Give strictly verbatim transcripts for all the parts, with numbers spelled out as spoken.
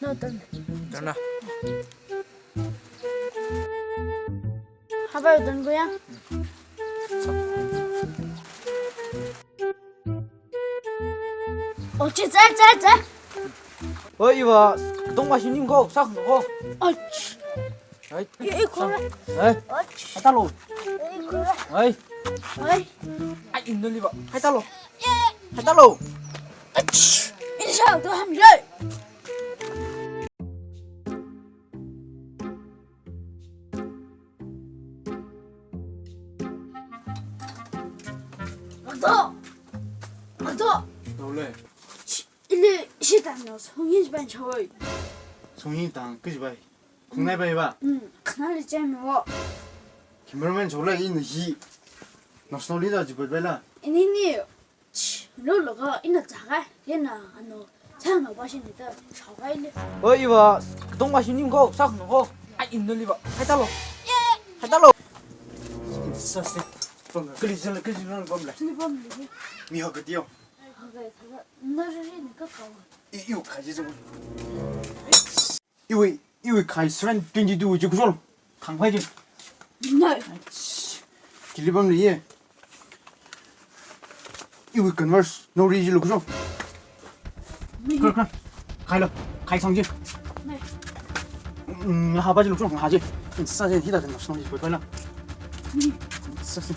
No, done. Done na? Habai, done ko ya? Oh, chi, zai, zai, zai. Oi, iva, katongva shimnim ko, sak ko. Oh, chi. Ai. I, i, kore. Ai. Oh, chi. Hai talo. I, kore. Ai. Ai. Ai, ina liva. Hai talo. Hai talo. Oh, chi. Ina sa to ham le. Ado! Ado! Dole. Shi, ili, shi tangno, sungin ban choi. Sungin tang, kish bai. Khungnai bai ba? Hmm, khana le chem wo. Cameraman chola in hi. National leader ji bai la. Ini ni. Ch, lo lo ga ina zaga, yena ano, chang no ba shi ni da, chao ga ile. Oi, iva, katongva shimnim ko, sak no ko. Ai, ina liva. Hai talo. Hai talo. Sa se. Pang, kali jala, kali jala, pang le. Ni pang le. Mi ha ka dio. Ha ka, ha ka. Na ri ri ni ka ka. I, iu ka ji zong. Iwui, iwui khai seven twenty-two ji kuchol. Thang phai ji. Nai. Kili bang li ye. Iwui Converse, no ri ji lo kuchol. Nai. Kar, kar. Khai lo, khai sang ji. Nai. Mm, ha ba ji lo kuchol, ha ji. Sa ji, hi da, no, no, ji, koi, koi la. Sa ji.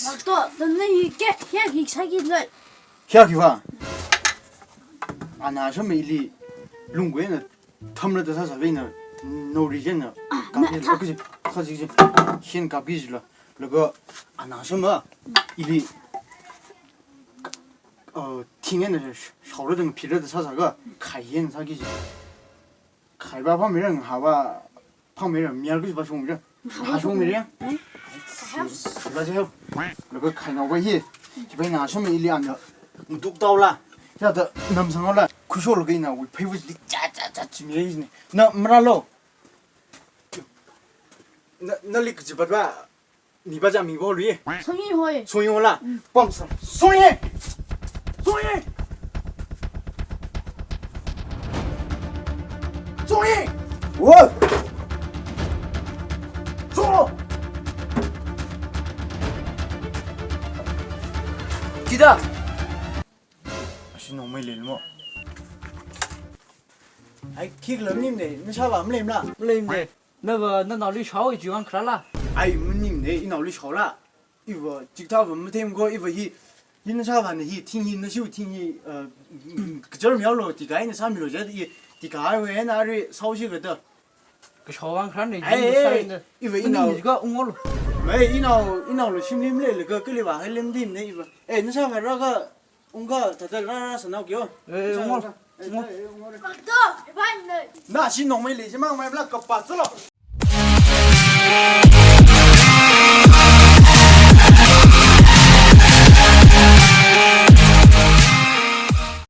Mak to, dan nai ke, ya, ki sa ki lai. Hiya khiva. Ana sham ili lungwui eina thamla da sāsā eina no reason na. Ah, kapli na, lo kaji, kaji, kaji. Hin kapki jila. Laga ana sham ili, uh, thing eina shaora da phila da sāsā ka khai eina sāki ji. Khaiva phamirang, hava phamirang, miyar kujiva shungmirang. Hava shungmirang. Hmm? Laga jeo. Laga khainaova hi. Hiva ina sham ili ana matuk taola. Ya da namsang la. Khuisholaga ina wui pheiwui li cha cha cha chimiyai ni. Na maralo. Na, nali kajiva ba. Niva ja mi bo lui. Songying hoi. Songying la. Mm. Pamsa. Songying. Songying. Songying. Wo. So. Kida. Ashi nongmei lel mo. Ai, khikhala maning ne, nashāva maleimala? Maleimane. Nava, nanaoli shao ji vang kharāla? Ai, maningne, inaoli shaola. Iva, chikathāva mathei ko, iva hi, hi nashāva na hi, thing hi, nashiwui thing hi, uh, kajar miyaolo, tika eina sāmilo je, i, tika ai we na ri, shaoshi kada. Kashao vang kharāne, ai, ji ai, sai na. Iva, inao. Maning ji ka ungol. Mai, inao, inaolo shimli maleilaga, kaliva, hai lemdimne, iva. Eh, nashāva rāka, ungka, thāda rāra sānao kyo. Eh, ungol. Ungol. Ungol. Ungol. Nashi nongmei lei, jimang mai mala kapa tsalo.